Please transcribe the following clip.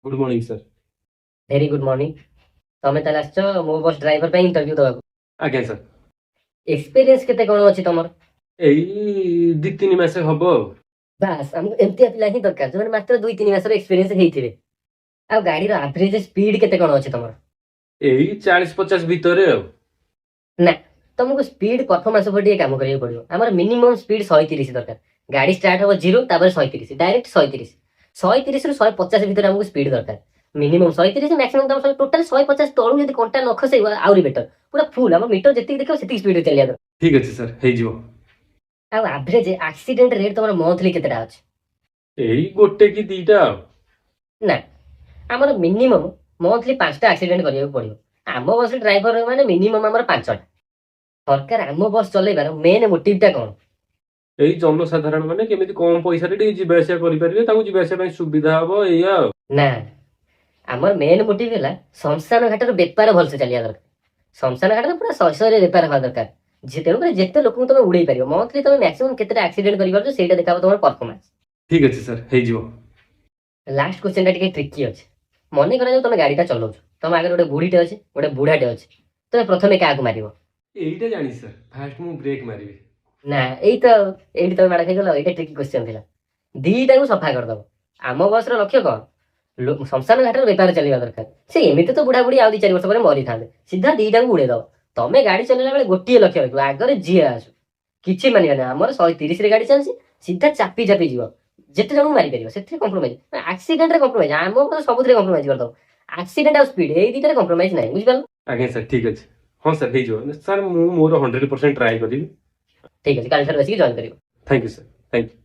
Good morning, sir. Very good morning. ତମେ ତାହେଲେ ଆସିଛ ମୋ ବସ୍ ଡ୍ରାଇଭର ପାଇଁ ଇଣ୍ଟରଭ୍ୟୁ ଦେବାକୁ? ଆଜ୍ଞା ସାର୍। ଏକ୍ସପିରିଏନ୍ସ କେତେ କ'ଣ ଅଛି ତମର? ଏଇ 2-3 ମାସ ହବ ଆଉ। ବାସ୍, ଆମକୁ ଏମିତିଆ ପିଲା ହିଁ ଦରକାର, ଯୋଉମାନେ ମାତ୍ର 2-3 ମାସର ଏକ୍ସପିରିଏନ୍ସ ହେଇଥିବେ। ଆଉ ଗାଡ଼ିର ଆଭରେଜ ସ୍ପିଡ୍ କେତେ କ'ଣ ଅଛି ତମର? ଏଇ 40-50 ଭିତରେ ଆଉ। ନା, ତମକୁ ସ୍ପିଡ୍ ପରଫର୍ମାନ୍ସ ଉପରେ ଟିକେ କାମ କରିବାକୁ ପଡିବ। ଆମର ମିନିମମ୍ ସ୍ପିଡ୍ 130 ଦରକାର। ଗାଡ଼ି ଷ୍ଟାର୍ଟ ହବ 0, ତାପରେ 130, ଡାଇରେକ୍ଟ 130। 130ରୁ 150 ଭିତରେ ଆମକୁ ସ୍ପିଡ୍ ଦରକାର। ମିନିମମ୍ 130, ମ୍ୟାକ୍ସିମମ୍ ତମ ଟୋଟାଲ 150 ତଳୁ ଯଦି କଣ୍ଟା ନ ଖସେଇବ, ଆହୁରି ବେଟର। ପୁରା ଫୁଲ୍, ଆମ ମିଟର ଯେତିକି ଦେଖିବ, ସେତିକି ସ୍ପିଡରେ ଚାଲିବା ଦରକାର। ଠିକ ଅଛି ସାର୍, ହେଇଯିବ। ଆଉ ଆଭରେଜ ଆକ୍ସିଡେଣ୍ଟ ରେଟ୍ ତମର ମନ୍ଥଲି କେତେଟା ଅଛି? ଏଇ ଗୋଟେ କି ଦିଟା ଆଉ। ନା, ଆମର ମିନିମମ୍ ମନ୍ଥଲି 5ଟା ଆକ୍ସିଡେଣ୍ଟ କରିବାକୁ ପଡିବ। ଆମ ବସ୍ ଡ୍ରାଇଭର ମାନେ ମିନିମମ୍ ଆମର 5ଟା ସରକାର। ଆମ ବସ୍ ଚଲେଇବାର ମେନ୍ ମୋଟିଭଟା କ'ଣ? ଏଇ ଜନସାଧାରଣ ମାନେ କେମିତି କମ ପଇସାରେ ଟିକେ ଯିବା ଆସିବା କରିପାରିବେ, ତାଙ୍କୁ ଯିବା ଆସିବା ପାଇଁ ସୁବିଧା ହବ, ଏଇଆ ଆଉ। ନା, ଆମର ମେନ୍ ମୋଟିଭ ହେଲା ଶ୍ମଶାନ ଘାଟର ବେପାର ଭଲସେ ଚାଲିବା ଦରକାର। ଶ୍ମଶାନ ଘାଟରେ ପୁରା ଶହେ ଶହେରେ ବେପାର ହେବା ଦରକାର ଯେ। ତେଣୁକରି ଯେତେ ଲୋକଙ୍କୁ ତମେ ଉଡେଇ ପାରିବ, ମନ୍ଥଲି ତମେ ମ୍ୟାକ୍ସିମମ୍ କେତେଟା ଆକ୍ସିଡେଣ୍ଟ କରିପାରୁଛ, ସେଇଟା ଦେଖାବ ତମର ପରଫର୍ମାନ୍ସ। ଠିକ ଅଛି ସାର୍, ହେଇଯିବ। ଲାଷ୍ଟ କ୍ୱେଶ୍ଚନଟା ଟିକେ ଟ୍ରିକି ଅଛି। ମନେ କରାଯାଉ ତମେ ଗାଡ଼ିଟା ଚଲାଉଛ, ତମ ଆଗରେ ଗୋଟେ ବୁଢ଼ୀଟେ ଅଛି, ଗୋଟେ ବୁଢ଼ାଟେ ଅଛି। ତମେ ପ୍ରଥମେ କାହାକୁ ମାରିବ? ଏଇଟା ଜାଣିଛି ସାର୍, ଫାଷ୍ଟ ମୁଁ ବ୍ରେକ୍ ମାରିବି। ନା, ଏଇ ତ ଏଇଠି ତମେ ମାଡ଼ ଖାଇଗଲ। ଏଇଟା ଟ୍ରିକି କ୍ୱେଶ୍ଚନ ଥିଲା। ଦିଟାକୁ ସଫା କରିଦବ। ଆମ ବସର ଲକ୍ଷ୍ୟ କଣ? ଶ୍ମଶାନ ଘାଟରେ ବେପାର ଚାଲିବା ଦରକାର। ସେ ଏମିତି ତ ବୁଢା ବୁଢୀ ଆଉ 2-4 ବର୍ଷ ପରେ ମରିଥାନ୍ତେ। ସିଧା ଦିଟାକୁ ଉଡେଇ ଦବ। ତମେ ଗାଡି ଚଲେଇଲା ବେଳେ ଗୋଟିଏ ଲକ୍ଷ୍ୟ ରଖିବ, ଆଗରେ ଯିଏ ଆସୁ କିଛି ମାନିବାନି। ଆମର 130ରେ ଗାଡି ଚାଲିଛି, ସିଧା ଚାପି ଚାପି ଯିବ, ଯେତେ ଜଣଙ୍କୁ ମାରିପାରିବ। ସେଥିରେ କମ୍ପ୍ରୋମାଇଜ, ଆକ୍ସିଡେଣ୍ଟରେ କମ୍ପ୍ରୋମାଇଜ, ଆମ ବସ ସବୁଥିରେ କମ୍ପ୍ରୋମାଇଜ କରିଦବ। ଆକ୍ସିଡେଣ୍ଟ ଆଉ ସ୍ପିଡ, ଏଇ ଦିଟାରେ କମ୍ପ୍ରୋମାଇଜ ନାହିଁ, ବୁଝିପାରିଲ? ଆଜ୍ଞା ସାର୍, ଠିକ ଅଛି। ହଁ ସାର୍, ହେଇଯିବ ସାର୍। ମୁଁ ମୋର 100% ଟ୍ରାଏ କରିବି। ଠିକ ଅଛି, କାଲିଠାରୁ ଆସିକି ଜଏନ୍ କରିବ। Thank you sir, thank you.